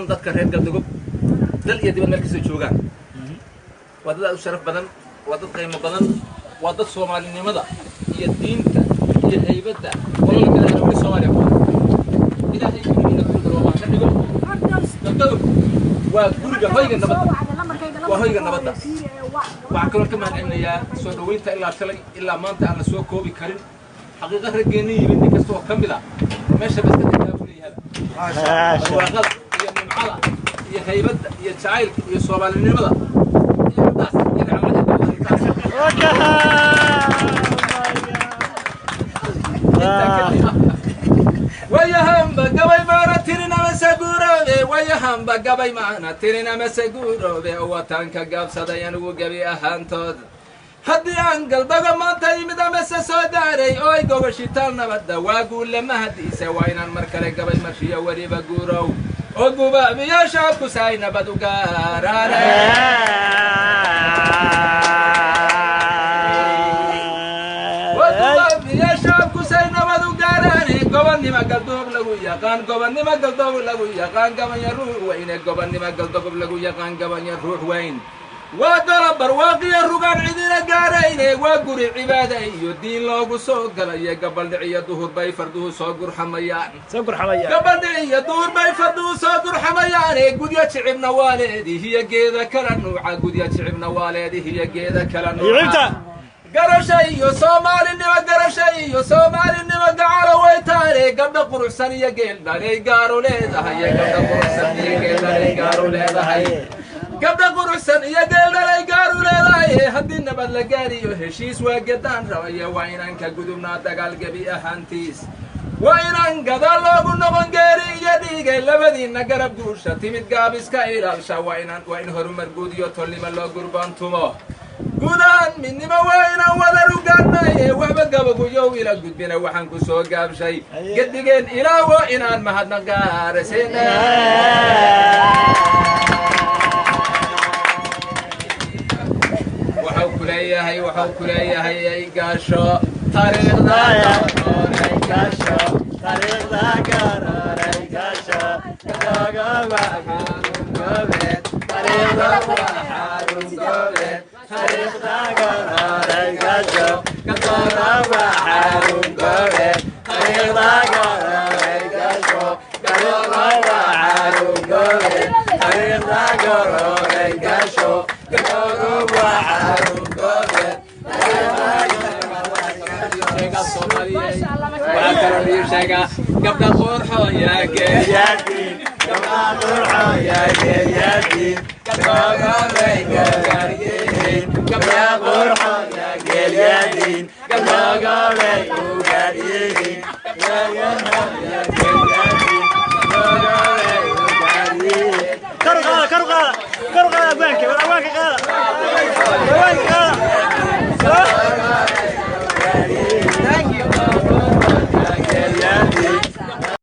Dadka reer Galdogob, dal iyo dibad meel kastoo joogaan, waa dad aad u sharaf badan, waa dad qiimo badan, waa dad Soomaalinimada iyo diinta iyo haybadda qolada kale aan weli Soomaaliya ku. Ilaahay gurigiina guri barwaaqo ka dhigo. Galdogob waa guriga, hoyga nabadda, waa hoyga nabadda. Waxaan kaloo ka mahadcelinayaa soo dhoweynta ilaa shalay ilaa maanta aan la soo koobi karin. Xaqiiqa, raggeenna yimid nin kasta oo ka mid a meesha ba iska degaa buu leeyahay. Barwaaqada iyo nimcada iyo haybadda iyo jacaylka iyo Soomaalinimada iyo gabdhaas iyo nicmada intaas. Intaa kadib, wayahanba gabay maana tirin amase guuroobe, wayahanba gabay maana tirin amase guuroobe, oo wataan ka gaabsaday anigu gebi ahaantood. Haddii aan Galdago maanta yimid amase soo daaray oo ay gogoshitaan nabadda, waa guulle mahadiisa. Waa inaan mar kale gabay marshiyo weliba guurow oo gubaabiyo shacabku si ay nabad u gaaraane. Gubaabiyo shacabku say nabad u gaaraane. Gobonnimo Galdogob lagu yaqaan, gobonnimo Galdogob lagu yaqaan, gabanya ruux weyne. Gobonnimo Galdogob lagu yaqaan, gabanya ruux weyn. Waa golo barwaaqiyo rugaan cidina gaarayne, waa guri cibaada iyo diin loogu soo galaye. Gabaldhic iyo duhur bay farduhu soo gurxamayaan, soo gurxamaya. Gabaldhic iyo duhur bay farduhu soo gurxamayaane. Gudyo jicibna waa leedihiyo geeda kala nuuca, gudyo jicibna waa leedihiyo geeda kala nuuca. Jicibta. Garasha iyo Soomaalinimo, garasha iyo Soomaalinimo gacalo way taane. Gabdho quruxsan iyo geel dhalay gaaru leedahay, gabdho quruxsan iyo geel dhalay gaaru leedahay, gabdho quruxsan iyo geel dhalay gaaru leedahay. Haddii nabad la gaariyo heshiis, waa gedaan rabaya. Waa inaan ka gudubnaa dagaal gebi ahaantiis, waa inaan gadaal loogu noqon geeri iyo dhiigay. Labadiinna garab guusha timid gaabiska ilaalsha. Waa inaan, waa in horumar guud iyo tolnimo loo gurbaantumo. Gudahan midnimo waa inaan wadar u gaarnay. Waxba gabaguyow ila gudbina, waxaan ku soo gaabshay gedigeen ilaawo inaan mahadnaq gaarasina. Waxau ku leeyahay, waxau ku leeyahay, ay gaasho taariikhda garoray gaasho, taariikhda garoray gaasho, gadooga xarun goobeed, taariikhda waa xarun goobeed, taariikhda garoray gaasho, gadooga waa xarun goobeed, taariikhda garoray gaasho, gadooga waa xarun goobeed, taariikhda garoray gaasho, gadooga waa xarun goobeed. Waxaa kaloo ii sheegaa gabdha qurxoon yaa geelyaadiin, gabdha qurxoon yaa geelyaadiin, gabdhoogobay gaaryihiin, gabdha qurxoon yaa geelyaadiin, gabdhoogobay u gaaryihiin, gabdha qurxoon yaa geelyaadiin, gabdhoogobay u gaaryihiin. Kor u qaada, kor u qaada, kor u qaada abwaanka, war abwaanka qaada.